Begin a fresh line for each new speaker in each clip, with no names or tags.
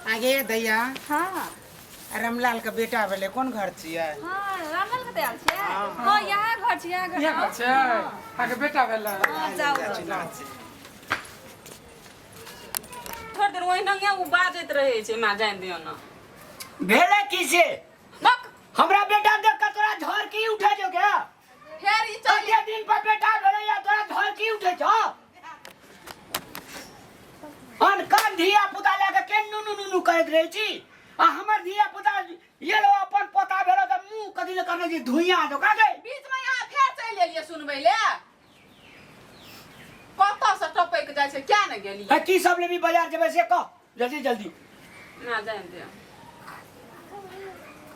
आगे दैया।
हाँ।
रामलाल के बेटा भेलै, कोन घर छियै?
हाँ, रामलाल के आयल छियै। हाँ, यहाँ घर छियै, यहाँ घर।
इएह घर छै अहाँके बेटा भेलै?
हाँ, जाउ जाउ।
थोड़ देर ओहिना ओ बाजैत रहै छै, माँ जानि दियौ ने।
भेलै की से?
बक।
हमरा बेटा देख के तोरा झर की उठे छौ क्या?
फेर ई चल।
कते दिन पर बेटा भेलै या तोरा झर की उठे छौ? अनकर धिया पुता लए के के नुनु नुनु करैत रहै छी आ हमर धिया पुता ये लो अपन पोता भेलो तऽ मुंह कथी ले करने छी धुइया धोका गई।
बीच में यहाँ फेर चलि एलियै सुनबै ले, कतऽ से टपकि जाइ छै, क्या ने गेलियै।
आ की सब लेबी बाजार जेबै से कह जल्दी जल्दी।
ना जानि दियौ।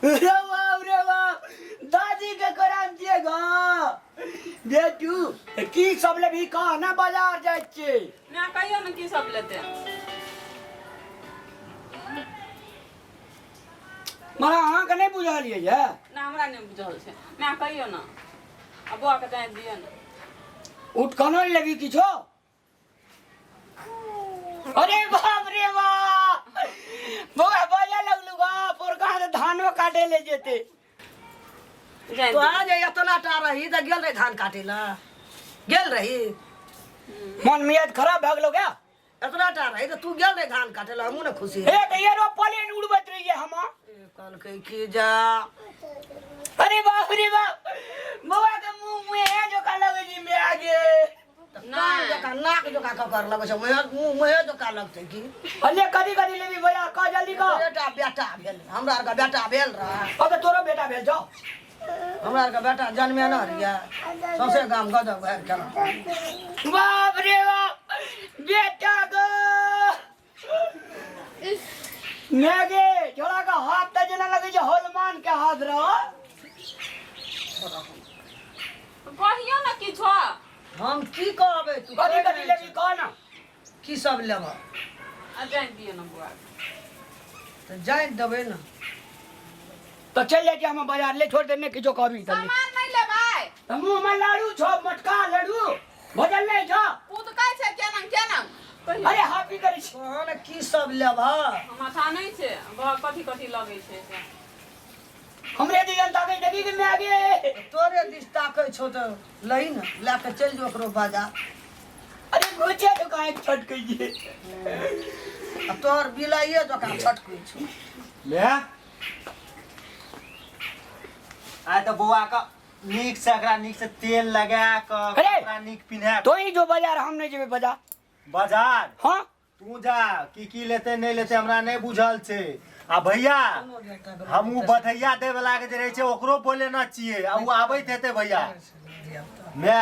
रे बाप रे बाप, दादी के कोराम छियै गो बेटू, की सब लेबी कह ना, बाजार जाइ छियै।
ना कहियौ ने की सब लेतै।
मरा अहाँके नहि बुझल ये?
ना, हमरा नहि बुझल छै, ना कहियौ ने आ बौआके जानि दियौ ने।
उठ कनो लेबी किछो? अरे बाप रे बाप, बौआ बजे लगलू गा, पोरका से धानो काटे ले जेते।
जानि
तो आ जे एतना टा रही तऽ गेल रही धान काटे ला, गेल रही?
मन मियाज खराब भए गेलो क्या?
एतना टा रही तऽ तू गेल रही धान काटे ला, हमहूँ ने खुशी।
हे तऽ ये रो प्लेन उड़बैत रहिए हम।
कहलकै कि जा।
अरे बाप रे बाप, बौआ के मुंह मुँह है जो का लगे जी में आगे।
कान जकाँ नाक जकाँ ककर लगै छै, मुँहे मुँह मुँहे जकाँ लगतै की?
अरे कथी कथी लेबी भैया, कह जल्दी कह।
बेटा बेटा भेल, हमरा आरके बेटा भेल रहे।
अब तऽ तोरो बेटा भेल छौ?
हमरा आरके बेटा जन्मे न रहियै, सौंसे गाम गजब भरि केलक।
बाप रे बाप, बेटा गो गे छोड़ा के हाथ तऽ जेना लगै छै हनुमान के हाथ रहो।
कहियौ ने किछो।
हम की कहबै तू?
कथी कथी लेबी कह ना।
की सब लेबह?
आ जानि दियौ ने बौआ।
तऽ जानि देबै ने।
तऽ चलि जाइ छी हम बाजार ले, छोड़ दे, किछो कहबी तऽ
सामान नहि लेबै?
तऽ मुँह में लाड़ू छौ, मोटका लड़ू भोजन नहि छौ।
ओ तऽ कहै छै केना केना।
अरे हाफी करै छी।
कह ने की सब लेबह।
माथा नहि छै बौआ, कथी कथी लगै छै से।
हमरे दिगन ताकै देखी कि मैं आगे।
तोरे दिस ताकै छौ तऽ लही ने, लए कऽ चलि जो ओकरो बाजार।
अरे घुचे तो काहे छटकै छै?
आ तोहर बिलाइए जकाँ छटकै छौ।
ले आइ तऽ बौआ के नीक से एकरा नीक से तेल लगा कऽ
अरे!
कपड़ा नीक पिन्हा
तो ही जो बाजार, हम नहीं जेबै बाजार।
बाजार?
हाँ।
तू जा, की की लेते नहीं लेते हमरा नहीं बुझल छै। आ भैया, हम उ बधैया दै वाला के जे रहै छै ओकरो बोलेना छियै आ उ आबैत हेतै। भैया माय,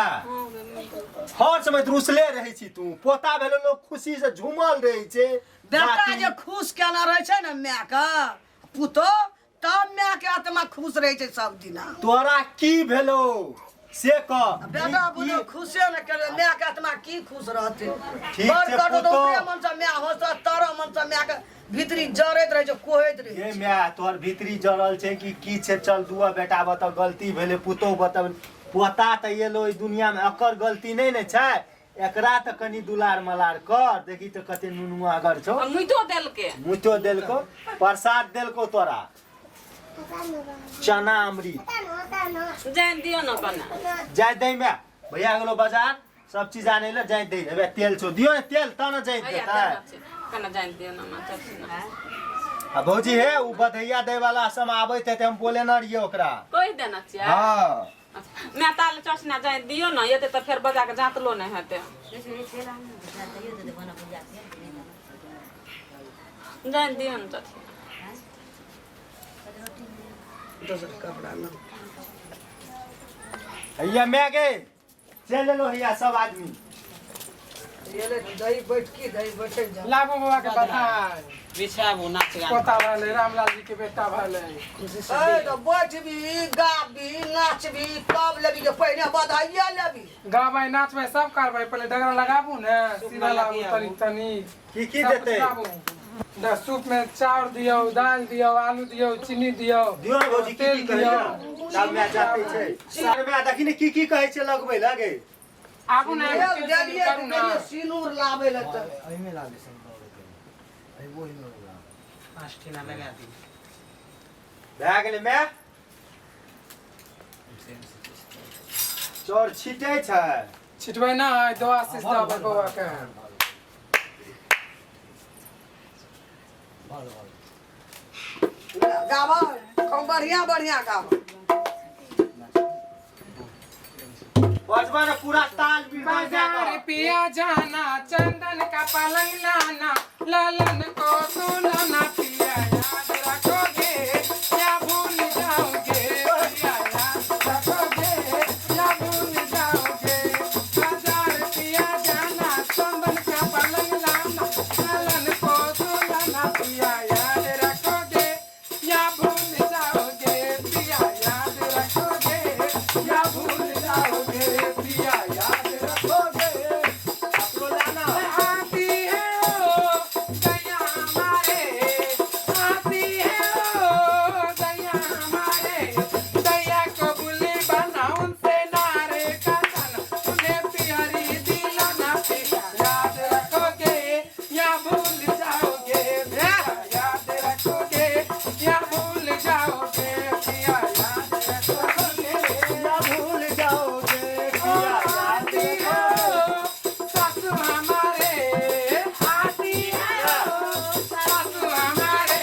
हर समय रुसले रहै छी तू। पोता भेलो लोग खुशी से झूमल रहै छै।
बेटा
नाती।
जे खुश केना रहै छै ने माय के पुतोह, तब माय के आत्मा खुश रहै छै सब दिना।
तोरा की भेलो से कह।
बेटा बुझो खुशे ने करे, माय के आत्मा की खुश रहतै?
ठीक
बड़
छै,
कटो तऽ
पुतोह।
ऊपरे मन से माय हंसत, तर मन से माय के भीतरी जरैत रहै छै, कोहैत रहै
ये
छै।
माय, तोहर भीतरी जरल छै कि की छै? चल दुआ बेटा बता गलती भेलै, पुतोह बता पोता तऽ एलो एहि दुनिया में, एकर गलती नहि ने छै। एकरा तऽ कनि दुलार मलार कर, देखी तऽ कते नुनुआगर छौ।
आ मुइतो देलकै।
मुतो देलको, प्रसाद देलको तोरा चना अमृत।
जानि दियौ ने कने।
जाय दै माय, भैया गेलो बाजार सब चीज आनै ले, जाय दै। हेबे तेल छौ, दियो ने तेल तब ने जाय
हैया
देतै।
देना छै। कने जानि दियौ ने माँ, चलू ने।
आ भौजी हे, उ बधैया दै वाला सब आबैत हेतै, हम बोले न रहियै ओकरा।
कहि देना छियै?
हाँ।
मैं ताल चसना जाय दियो ना, एते तऽ फेर बजा के जाँतलो नहि हेतै। जाय दियो ने चची।
दोसर कपड़ा न
हैया मैं गे चल एलो हैया सब आदमी।
एलै तऽ दही बैठकी दही बैठक जा।
लाबो बौआ के बधाई।
बिछाबू नाच गान।
पोता भेलै, रामलाल जी के बेटा भेलै।
ए तऽ बैठबी गाबी नाचबी तब लेबी के पहिने बधाइया लेबी?
गाबै नाचबै सब करबै, पहिले डगरा लगाबू ने, सीधा लाबू तनी तनी।
की की
सब
देतै?
कुछ लाबू। सूप में चाउर दियौ, दालि दियौ, आलू दियौ, चीनी दियौ।
दियौ ने भौजी, की
तेल
की कहै
दियौ।
तब मैं जाते छै सर, मैं देखी ने की की कहै छै लगबै लगे।
आबू ने,
देलियै
तेल
देलियै
करू ने।
देलियै सिनूर लाबै लए तऽ।
एहिमे लागै छै,
पाँच टीना लगा दी।
भए गेलै माय। चाउर छिटै छै।
छिटबै ना दो आशीष देबै बौआ के।
गाबऽ खूब बढ़िया बढ़िया गाबऽ।
बजबा ने पूरा ताल मिल।
बाजार पिया जाना चंदन का पलंग लाना ललन को सुनाना पिया याद रखोगे या भूल जाओगे पिया याद रखोगे या भूल जाओगे। बाजार पिया जाना चंदन का पलंग लाना ललन को सुनाना पिया याद रखोगे या भूल जाओगे पिया याद रखोगे या भूल जाओगे पिया याद रखोगे। आती है ओ दया हमारे, आती है ओ दया हमारे, दया को बुले बना उनसे नारे का तना, उन्हें प्यारी दिलाना पिया याद रखोगे या भूल जाओगे पिया याद रखोगे या भूल जाओगे पिया याद रखोगे
या भूल जाओगे पिया याद
आती है सासू हमारे, आती है सासू हमारे,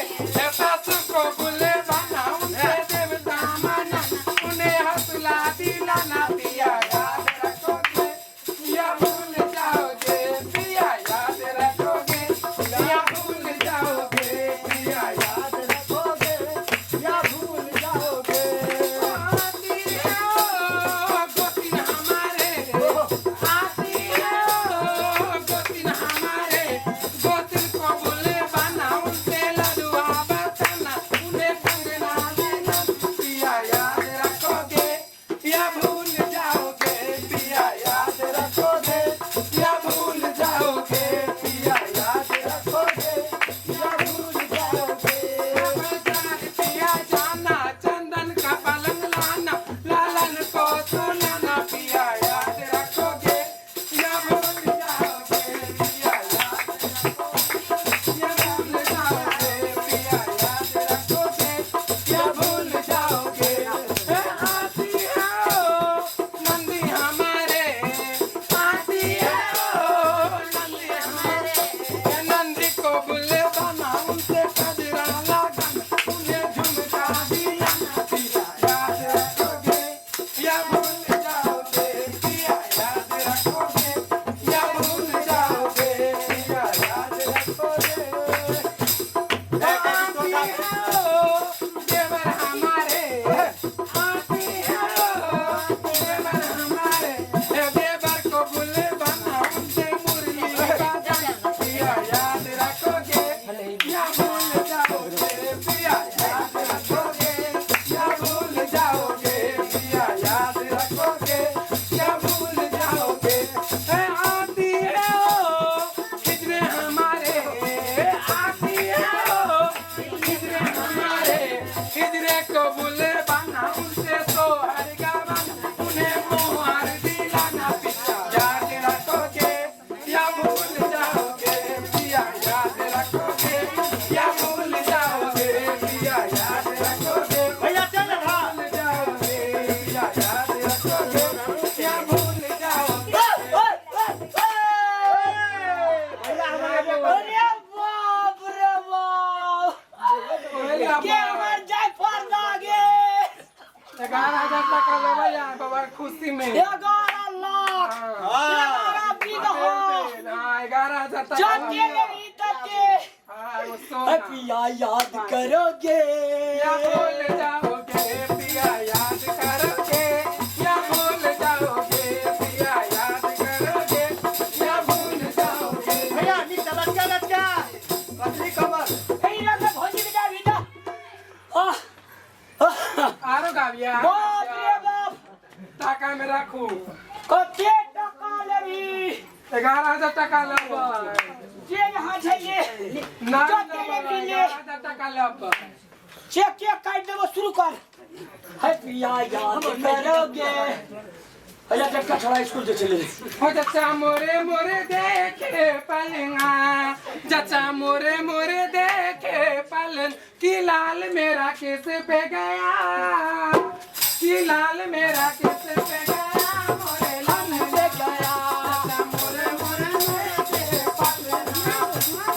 सासू को बुले बना उनसे देवता माना, उन्हें हौसला दिलाना पिया याद रखोगे या भूल जाओगे पिया याद रखोगे या भूल जाओगे पिया याद
रखोगे या भूल जाओगे।
आती है गोतिन हमारे, आती है गोतिन हमारे, गोतिन को बोले बना उनसे लडुआ बताना, उन्हें कंगना देना पिया याद रखोगे या भूल जाओगे पिया याद रखोगे या भूल जाओगे पिया याद रखोगे या भूल जाओगे। बाजार पिया जाना चंदन का पलंग लाना लालन को सुनाना पिया याद रखोगे या भूल जाओगे पिया याद रखोगे या भूल जाओगे पिया याद रखोगे या भूल जाओगे। आती है नंदी हमारे, आती है नंदी हमारे, नंदी को बुले बना उनसे कजरा लगाना, उन्हें झुमका दिलाना पिया याद रखोगे या भूल जाओगे पिया याद रखोगे या भूल जाओगे पिया याद रखोगे। आती है देवर हमारे, आती है देवर हमारे, देवर को बुले बना उनसे मुरली बजाना पिया याद रखोगे या भूल जाओगे पिया याद रखोगे या भूल जाओगे पिया याद रखोगे या भूल जाओगे। आती है हिजरे हमारे, आती है हिजरे हमारे, हिजरे को बुले बना उनसे सोहर गाना, उन्हें मोहर दिलाना पिया याद रखोगे या भूल जाओगे पिया याद रखोगे या भूल जाओगे पिया याद रखोगे
भैया चल ना।
भूल जाओगे पिया याद रखोगे या भूल जाओगे।
भैया हमारे
अरे बाप रे बाप, के हमर जाय फरदा गे।
11,000 टका लेबै यार बाबा खुशी में।
11 लाख, 11 बीघा।
हाँ 11,000 टका
जते लेबी तते।
हाँ वो सोना।
पिया याद करोगे
या भूल जाओगे पिया याद करोगे या भूल जाओगे पिया याद करोगे या भूल जाओगे।
भैया नीचे लटका लटका कतरी कमर।
हे रंग भौजी के जा भीतर। आह
आरो गाबिया
बाप रे बाप,
टाका में राखू।
कते टका लेबी?
11,000 टका लेबै।
जे यहाँ छै ले
ना
जते लेबी ले।
11,000 टका लेबै।
चेक चेक काट देबो शुरू कर। हे पिया याद करोगे। भैया टटका छोड़ा स्कूल से चले।
हो चचा मोरे मोरे देखे पलंगा, चचा मोरे मोरे देखे पालन की लाल मेरा किस पे गया, की लाल मेरा किस पे गया, मोरे लाल पे गया, चाचा मोरे मोरे मेरे पालना,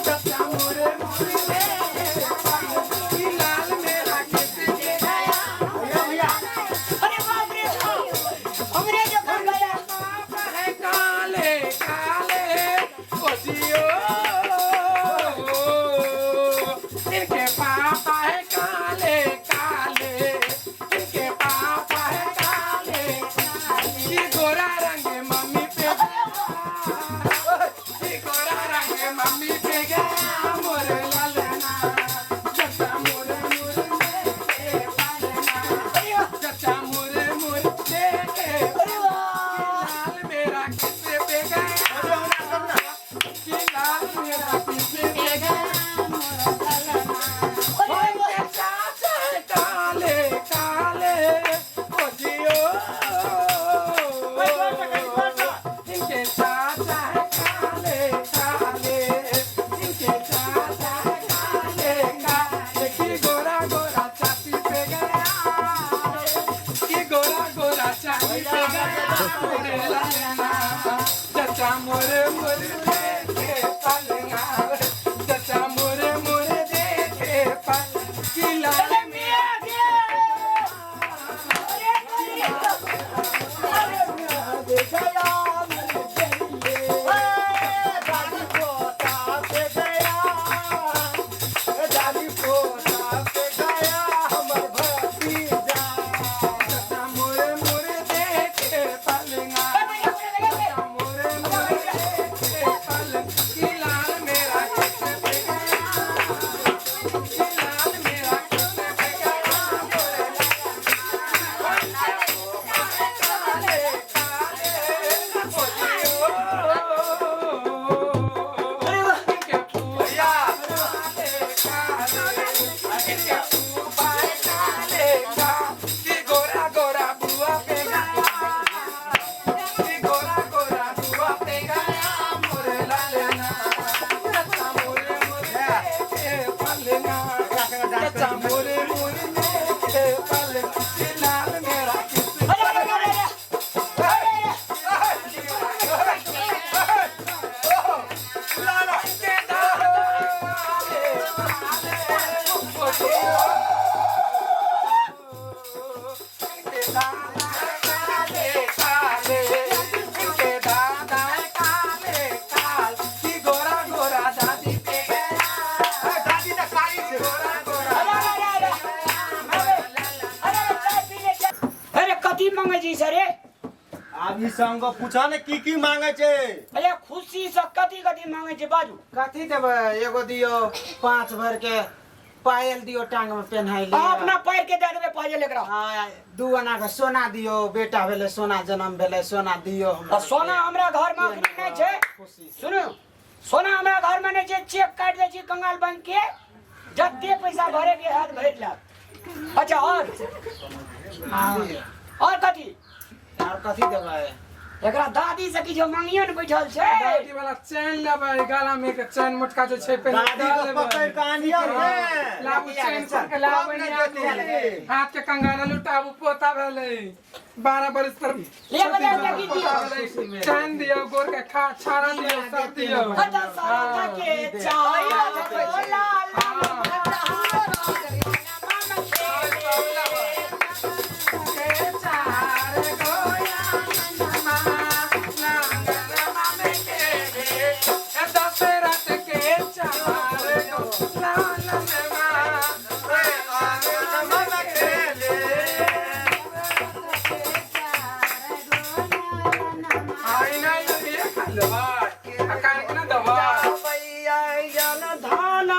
चाचा मोरे मोरे मेरे पालना, की लाल मेरा किस पे गया।
भैया भैया
अरे बाप रे बाप, हमरे जो कर गया।
बाप है काले काले ओ जियो, इनके पापा है काले काले, इनके पापा है काले काले, ये गोरा रंग मम्मी पे गया, ये गोरा रंग मम्मी पे गया, मोरे लालना, चाचा मोरे मोरे मेरे पालना, चाचा मोरे मोरे मेरे लाल मेरा किसे पे गया, कि लाल मेरा किसे पे गया, इनके चाचा काले काले ओ जियो, इनके चाचा काले काले, इनके चाचा काले काले, कि गोरा गोरा चाची पे गया, कि गोरा गोरा चाची पे गया, मोरे लालना, चाचा मोरे मोरे देखे पालना, चाचा मोरे मोरे देखे पालना, कि लाल
मिया गे,
दादी पोता पे गया, दादी पोता पे गया हमर भतीजा।
चाचा मोरे मोरे देखे पालना, चाचा मोरे मोरे देखे पालना, कि लाल मेरा किस पे गया, कि लाल मेरा किस पे गया, मोरे काले काले ओ जियो, इनके
भैया
काले काले, इनके फूफा काले काले, कि गोरा गोरा बुआ पे गया, कि गोरा गोरा बुआ पे गया, मोरे लालना, चाचा मोरे मोरे के पालना, चाचा मोरे मोरे के पालना, कि लाल मेरा किस
अरे अरे अरे अरे
के दादा काले काले ओ जियो, इनके दादा काले काले, इनके दादा काले काले, कि गोरा गोरा दादी पे गया,
दादी तऽ कारी छै।
गोरा गोरा
अरे अरे अरे अरे अरे चाय पी ले चाय। अरे कथी मांगे छी सर रे?
आब ई संग पूछा ने की की मांगे छै।
अरे खुशी से कथी कथी मांगे छी बाजू।
कथी देबै? एगो दियो 5 भर के पायल दियो टांग में पेन्हाइ ले।
अपना पैर के दे देबै पायल एकरा।
हाँ, 2 आना के सोना दियो, बेटा भेलै सोना, जन्म भेलै सोना दियो हमरा।
आ सोना हमरा घर में अखनी नहीं छै।
खुशी से।
सुनू, सोना हमरा घर में नहीं छै, चेक काटि दै छी कंगाल बैंक के, जते पैसा भरे के हैत भरि लेब। अच्छा और
दियौ।
और कथी?
और कथी देबै?
एकरा दादी से किछो मांगियो ने बैठल छै।
दादी वाला चैन लेबै, गला में के चैन मोटका जे छै पहिने
दादी
दऽ
के
लेबै।
पकड़ि कऽ आनियौ ने।
लाबू चैन खोल के लाबू
तब ने
ने
देतै।
हाथ के कंगाना लुटाबू, पोता भेलै 12 बरस पर
ले बजा के की
पोता
दियौ?
भेलै, चैन दियौ, गोर के खा छाड़ा दियौ, सब दियौ।
अच्छा सारा के चाय लाल
के चार गोया मनमा, नांगरमा में के रे, ए दशरथ के चार गो लालनमा, ए लालनमा के रे। आई नहीं ये खा लेबै, आ कान के ना देबै।
धान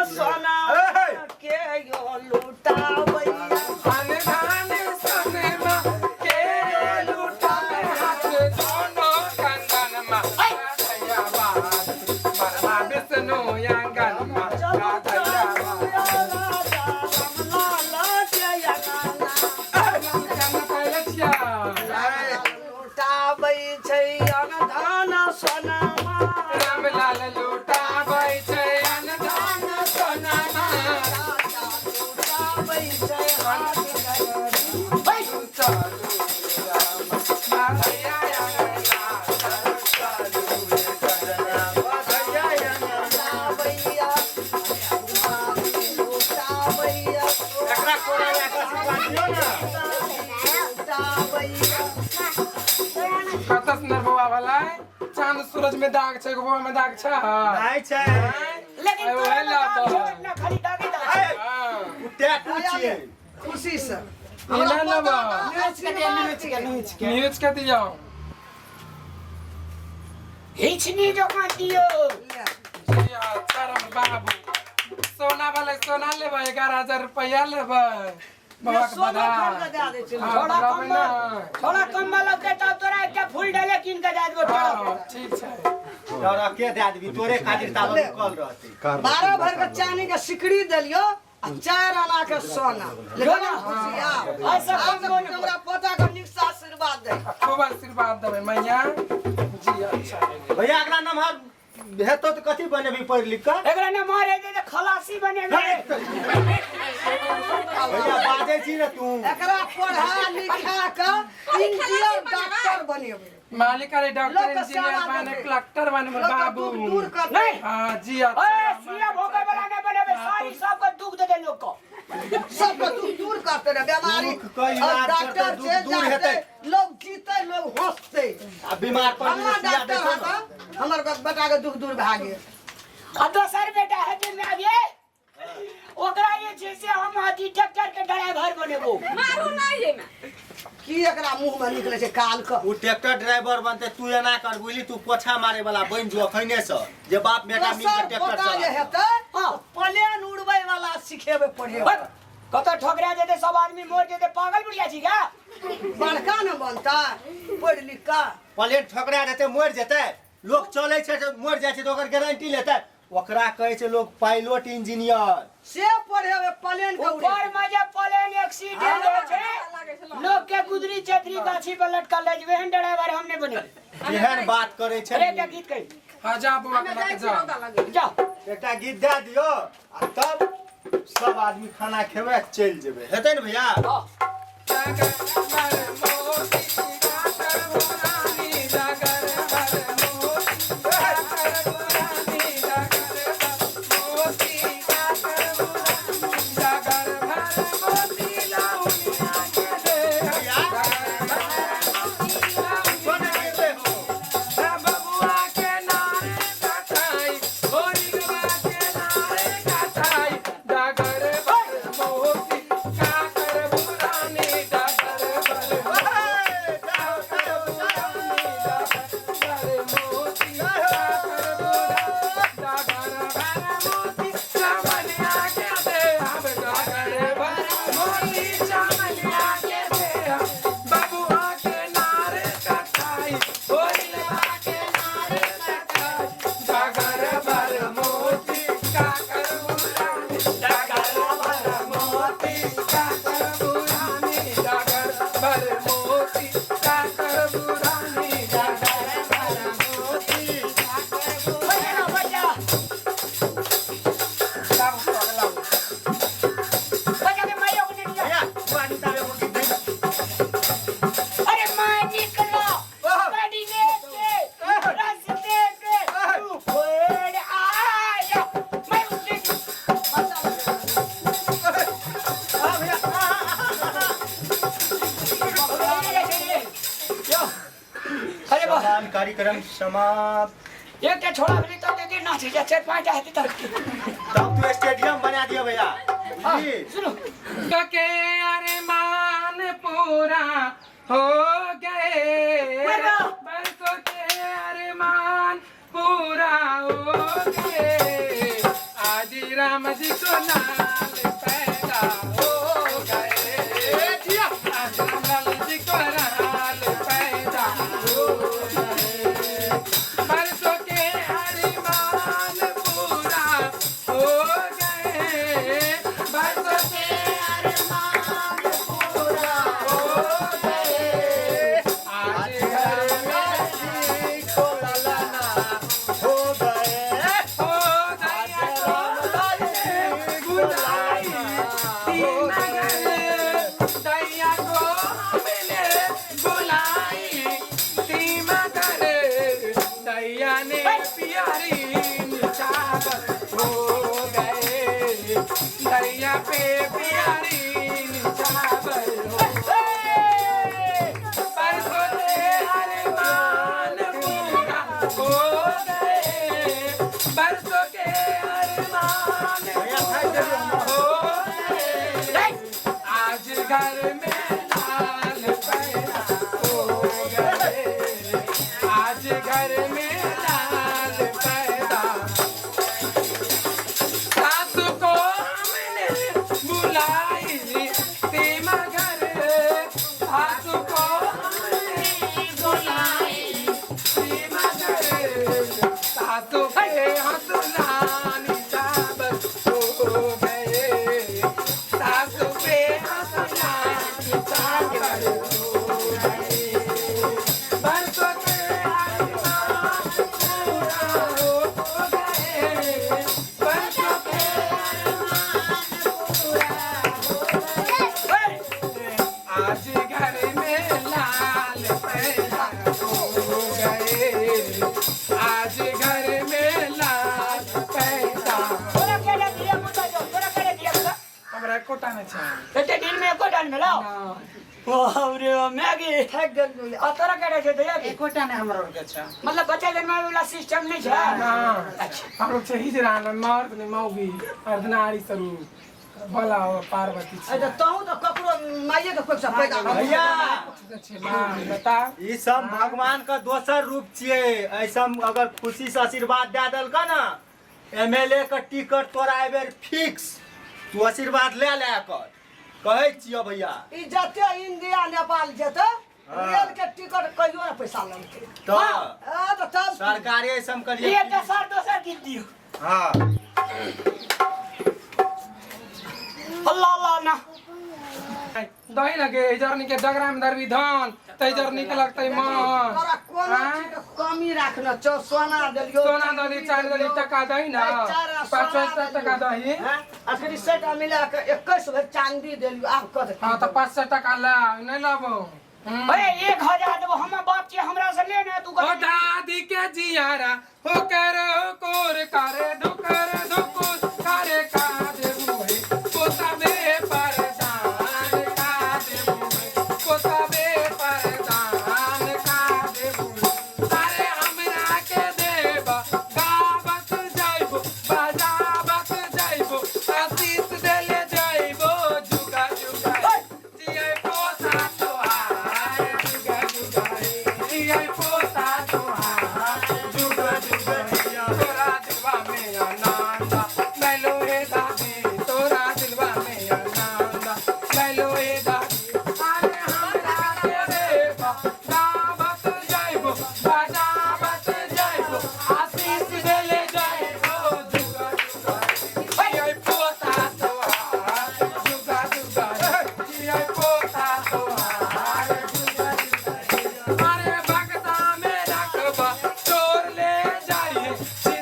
कोरा लए कऽ आशीर्वाद दियौ ने।
कतऽ सुन्दर बौआ भेलै। चांद सूरज में दाग छै, एगो बौआ में दाग छै?
नहि छै।
लेकिन
आइ
तोरा
ओहे
में
लऽ
दाग
कऽ।
छौ, इतना खाली दागे दाग छै।
हाँ।
ओ टैटू छियै।
खुशी से
इना लेबै।
नोच के दियौ, नोच के, नोच के।
न्यूज के दियौ।
हिचनी जकाँ दियौ।
जी अच्छा राम बाबू, सोना वाला सोना लेबै, 11,000 रुपया लेबै बौआ के।
सोनो
बधाई।
खरीद के दए दै छै।
हाँ,
थोड़ा
लेबै
कम
ने।
थोड़ा कम लगतै तब तोरा एकटा फूल डाले कीन के दए देबो।
हाँ, ठीक छै।
तोरा के दए देबी, तोरे खातिर ताबे रुकल रहतै।
12 भर के चानी के सिकड़ी देलियो आ 4 आना के सोना, लेकिन हम खुशी आब।
ऐसा
आब
कम
तऽ हमरा पोता के नीक से आशीर्वाद दे।
खूब आशीर्वाद देबै मैया जी। अच्छा
भैया, अगला नम्हर हेतौ तऽ कथी बनेबी पढ़ि लिख कऽ?
एकरा ने मारे दे तऽ खलासी बनेबै।
भैया, बाजै छी ने तू।
एकरा पढ़ा लिखा के इंजीनियर डॉक्टर बनेबै।
मालिक, अरे डॉक्टर,
लोक के
इंजीनियर
सेवा
बने,
देबै।
कलेक्टर बने
लोक के
बाबू।
दुख दूर करतै।
नहीं।
हाँ जी, अच्छा।
ए सुइया भोगे वाला नहि बनेबै, सारी सबके दुख दे दे लोक के।
सबके दुख दूर करते रहे, बीमारी
दुख के इलाज
और
करतै,
डॉक्टर
दुख
से
दूर
जाते
हेतै।
लोग जीते, लोग हंसते।
आ बीमार पड़ले
फल्लाँ
सुइया दै
डॉक्टर
छै ने।
हता, हमर बेटा के दुख दूर भए गेल।
आ दोसर बेटा हेतै माय गे, ओकरा जे छै से हम अथी ट्रैक्टर के ड्राइवर बनेबो।
मारू नहीं एमे।
की एकरा मुंह में निकले छै काल के?
ओ ट्रैक्टर ड्राइवर बनतै, तू एना कर बुझली, तू पोछा मारे वाला बनि जो अखने से, जे बाप बेटा मिल के
दोसर
ट्रैक्टर
पोता जे
चला।
हेतै,
हाँ।
प्लेन उड़बै वाला सिखेबै, पढ़ेबै।
बस, कतऽ ठोकरा जेतै, सब आदमी मर जेतै। पागल बुढ़िया छी क्या?
बड़का ने बनतै पढ़ि लिख कऽ।
प्लेन ठोकरा जेतै, मरि जेतै लोक? चलै छै तऽ मरि जाइ छै तऽ ओकर गारंटी लेतै? ओकरा कहै छै लोक पायलट, इंजीनियर।
से पढ़ेबै, प्लेन के उड़ेबै।
ऊपर में जे प्लेन एक्सीडेंट होइ छै, लोग के गुदरी चेतरी गाछी पर लटकल रहै छै, एहन ड्राइवर हम नहि बनेबै।
एहन बात करै छै।
अरे, एकटा गीत कही।
हाँ, जा बौआ के
हमे
लऽ
जाइ
के
छी
जा।
रौदा लगे।
जाओ।
एकटा गीत दए दियौ आ तब सब आदमी खाना खेबै आ चलि जेबै, हेतै ने भैया?
हाँ।
जागर भर मोती जागर रानी, जागर भर मोती जागर रानी, जागर भर मोती जागर रानी, जागर भर मोती लाउनिया के दे, जागर भर मोती लाउनिया के दे। बबुआ के नारे कटाई, होरिगवा के नारे कटाई, जागर भर मोती काकर बुरानी, जागर भर काकर बुरानी, जागर मोती काकर बुरानी, जागर भर मोती चमनिया के दे अब, जागर भर मोती चमनिया के दे, बबुआ के नारे कटाई, होरिगवा के नारे कटाई, जागर भर मोती काकर बुरानी, जागर भर मोती काकर बुरानी, जागर भर मोती काकर बुरानी, जागर भर मोती काकर
बजा बजा।
लाबू बौआ के, लाबू।
बजा के माइयो के नहीं।
भैया, तू आदमी ताबे एगो गीत दे।
अरे माँ, निकलो बड़ीने के रास्ते पे तू पेड़ आया, मैं उसे
हाँ भैया।
अरे वाह।
समान कार्यक्रम समाप्त।
एकटा छोड़ा भेलै तब दे नाच जा, चारि पाँचटा हेतै तब।
तब तू स्टेडियम बना दियो भैया, बुझली?
सुनो।
के अरमान पूरा हो गए, बरसों के अरमान पूरा हो गए, आज राम जी को लाल पैदा हो गए, आज राम लाल जी को लाल पैदा हो गए। बरसों के अरमान पूरा हो गए, बरसों के अरमान पूरा हो गए, आज घर में
जी को ललना हो गए।
हो गया बुलाई तीन दैया को हमने बुलाई तीन करे, दैया ने प्यारी निछावर हो गए, दैया पे प्यारी।
भैया थाकि गेलियै हम।
हो गए। आज घर में लाल पैदा हो गए, आज घर में लाल पैदा। सास को हमने बुलाई सीमा घर, सास को हमने बुलाई सीमा घर, सासू के हंसलानी चावल हो गए, सासू पे हंसलानी चावल हो गए। बरसों के अरमान पूरा हो गए, बरसों के अरमान पूरा हो गए। आज घर में लाल पैदा हो गए, आज घर में लाल पैदा।
तोरा केले धिया पुता जो तोरा केले धिया पुता
हमरा एकोटा नहि छै।
एते दिन में एकोटा नहि भेलौ? बाप रे मैगी
थाकि गेलियौ।
आ तोरा केले छै दैया के?
एकोटा नहि हमरो आरके छै।
मतलब बच्चा जन्माबै वाला सिस्टम नहि छै? अच्छा।
हमरो छै हिजरा ने मर्द ने मौगी, अर्धनारी स्वरूप भोला बाबा पार्वती
अरे
छै।
तऽ तहूँ तऽ ककरो माइए के कोखिसँ पैदा भेल।
भैया
छै माँ, बता।
ई सब भगवान के दोसर रूप छियै। ऐसम अगर खुशी से आशीर्वाद दए देलक ने, एमएलए के टिकट तोरा एहि बेर फिक्स। तू आशीर्वाद ले ले कर, कहै छियौ भैया।
ई जते इंडिया नेपाल जेतै रेल के टिकट कहियो ने पैसा लगतै।
तऽ
आ तऽ तब
सरकारे ऐसम
ये
करिए।
दोसर दोसर गीत दियौ।
हाँ।
अल्लाह अल्लाह ना।
दही लगे जरनी के डगरा में धरबी धान तै जरनी के लगतै मन।
तोरा कोनो चीज के कमी राखना छौ? सोना देलियौ,
सोना दली, चाँदी दली, टका दही ना।
पाँच
500 टका दही।
अखनी सेट मिला के 21 भरि चांदी देलियौ, आब कत?
हाँ तऽ 500 टका ला, नहि लेबो।
अरे 1000 देबो, हमर बाप छियै, हमरा से ले ने तू।
ओ दादी के जियारा हो कर कोर करे धुकर धुकुर करे का देबू है पोताबे परदान का देबू है पोताबे परदान का देबू। अरे हमरा के देब गावत जाइबो बजावत जाइबो आशीष देले जाइबो जुगा जुगा जियै पोता तोहार जुगा जुगा जियै पोता तोहार जुगा जुगा। तोरा दिलवा में आनंद लैलो हे दादी, तोरा दिलवा में आनंद लैलो हे दादी। अरे हमरा के देब गावत जाइबो बजावत जाइबो आशीष देले जाइबो जुगा जुगा जियै पोता तोहार जुगा जुगा जियै पोता तोहार जुगा जुगा। अरे भगता में रखबा चोर ले जाइए,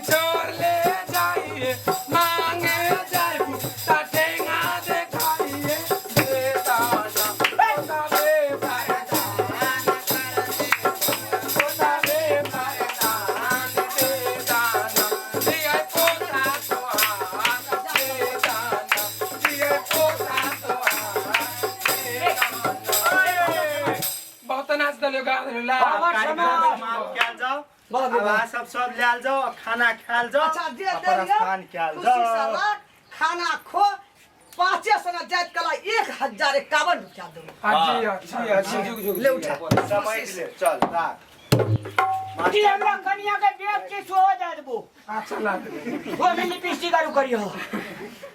चोर ले जाइए, मांगे जाइबू ता ठेंगा देखाइए देताना पोताबे परदान पोताबे परदान देताना जियै पोता तोहार देताना जियै पोता तोहार देताना। बहुत नाच देलियो गा देलियो ला।
कार्यक्रम समाप्त कयल जाओ। आब अहाँ सब सब लायल जाओ आ खाना खायल जाओ।
अच्छा दे
आ
देलियौ,
प्रस्थान कयल
खुशी से
जाओ।
राख, खाना खो। 500 ना जाइत कला 1051 रुपया देबो।
हाँ जी अच्छा अच्छा जुग जुग
ले उठा।
समेट ले, चल राख।
की हमरा कनिया के बेग के सो जाय देबो।
अच्छा लाग
वो में लिपस्टिक आरू करियो।